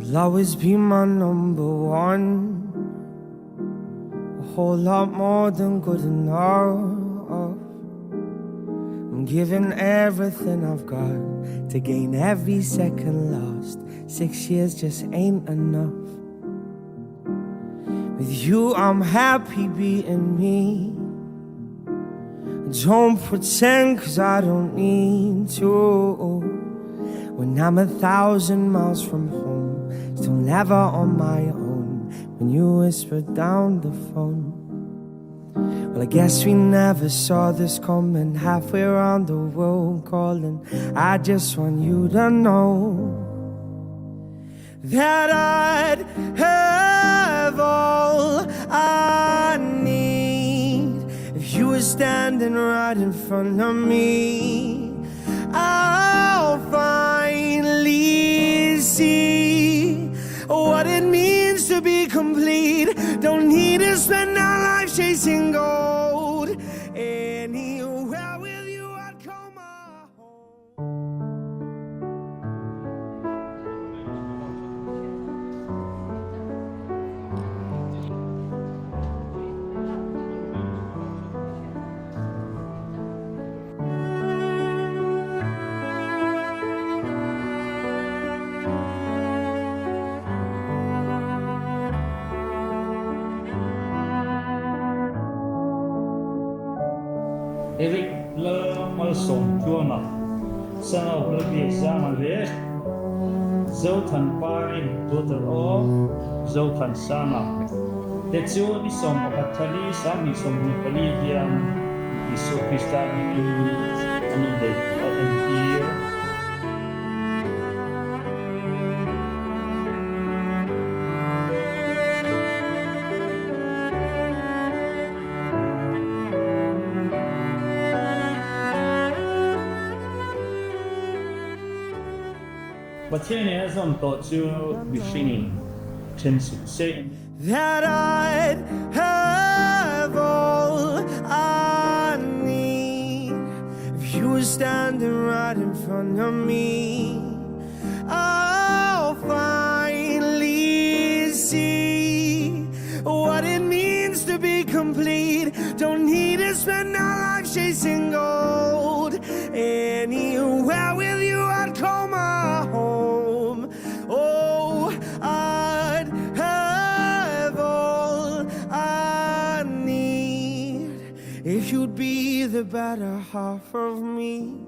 You'll always be my number one A whole lot more than good enough I'm giving everything I've got To gain every second lost Six years just ain't enough With you I'm happy being me Don't pretend cause I don't need to When I'm 1,000 miles from home Still never on my own When you whisper down the phone Well, I guess we never saw this coming Halfway around the world calling I just want you to know That I'd have all I need If you were standing right in front of me I'll finally see What it means to be complete Don't need to spend our lives chasing gold Anywhere with you I'd call my home Eric Lalmalsawmtluanga, son of Lalbiakzanga leh Zothanpari, daughter of Zothansanga, te chu ni 11 thali 2024 hian Isua Krista hmingin an inneih tih a entir. Pathian in a zawm tawh chu mihringin then suh se. That I'd have all I need If you were standing right in front of me I'll finally see What it means to be complete Don't need to spend our lives chasing gold Anywhere with you I'd call my home Oh, I'd have all I need If you'd be the better half of me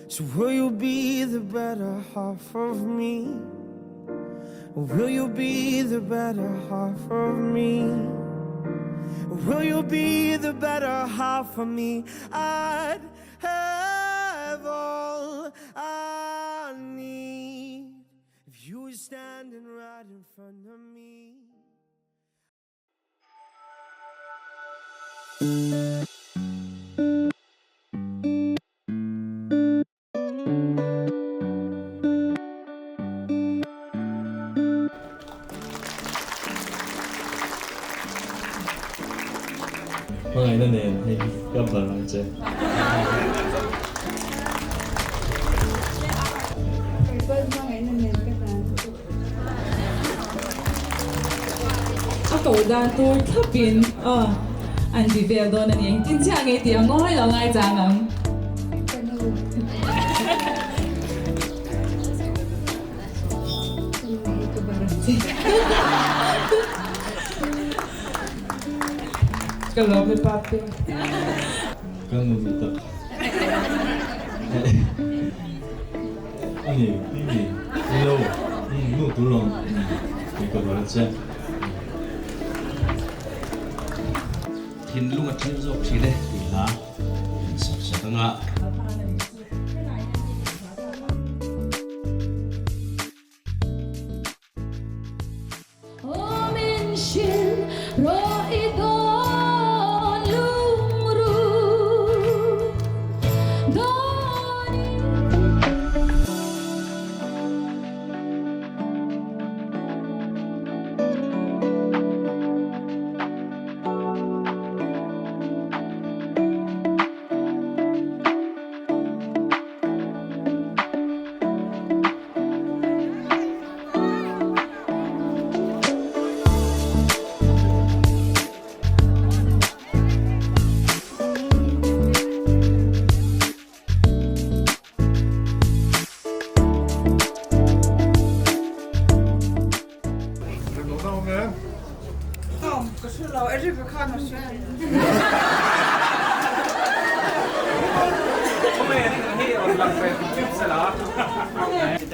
So will you be the better half of me? Will you be the better half of me? Will you be the better half of me? I'd have all I need If you were standing right in front of me Hmangaihna nen hei ka bar ang che. A ko dan tur thlapin aw an ti vel dawn a ni. Engtin chiah nge tih a ngawi lo ngai chang ang. Ka nu. Ka nu hi ka bar ang che. Ka lawm e pape. Ka nu duh tak. Ani, Mimi, Nilo, nu tur lo tih ka bar a che. Thinlung a thil zawk thin e tih hla in sak sak anga.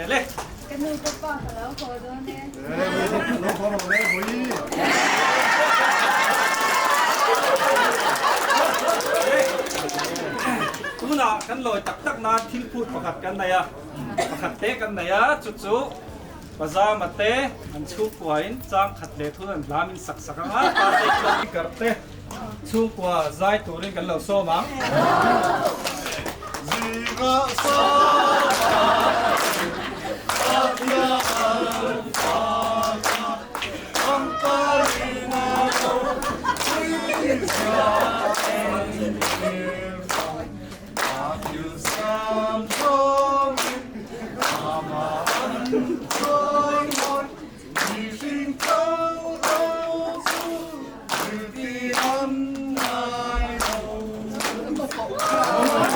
Le. Ka nu ka pa ka lo haw dawn e. Lo haw rawh le vawi. Tunah kan lawi tak tak nan thil phut pakhat kan nei a, pakhat te kan nei a, chu chu Pazama te an chhungkuain chang khat leh thun an hlam in sak sak ang a, pa te chuan kar te chhungkua zai turin kan lo sawm ang.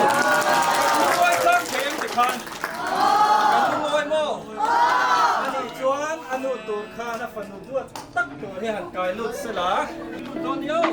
Lungawi tlang thei ang tikhan kan lungawi maw? Ani chuan a nu tur khan a fanu duat tak tur hi han kai lut sela. Lut dawn io.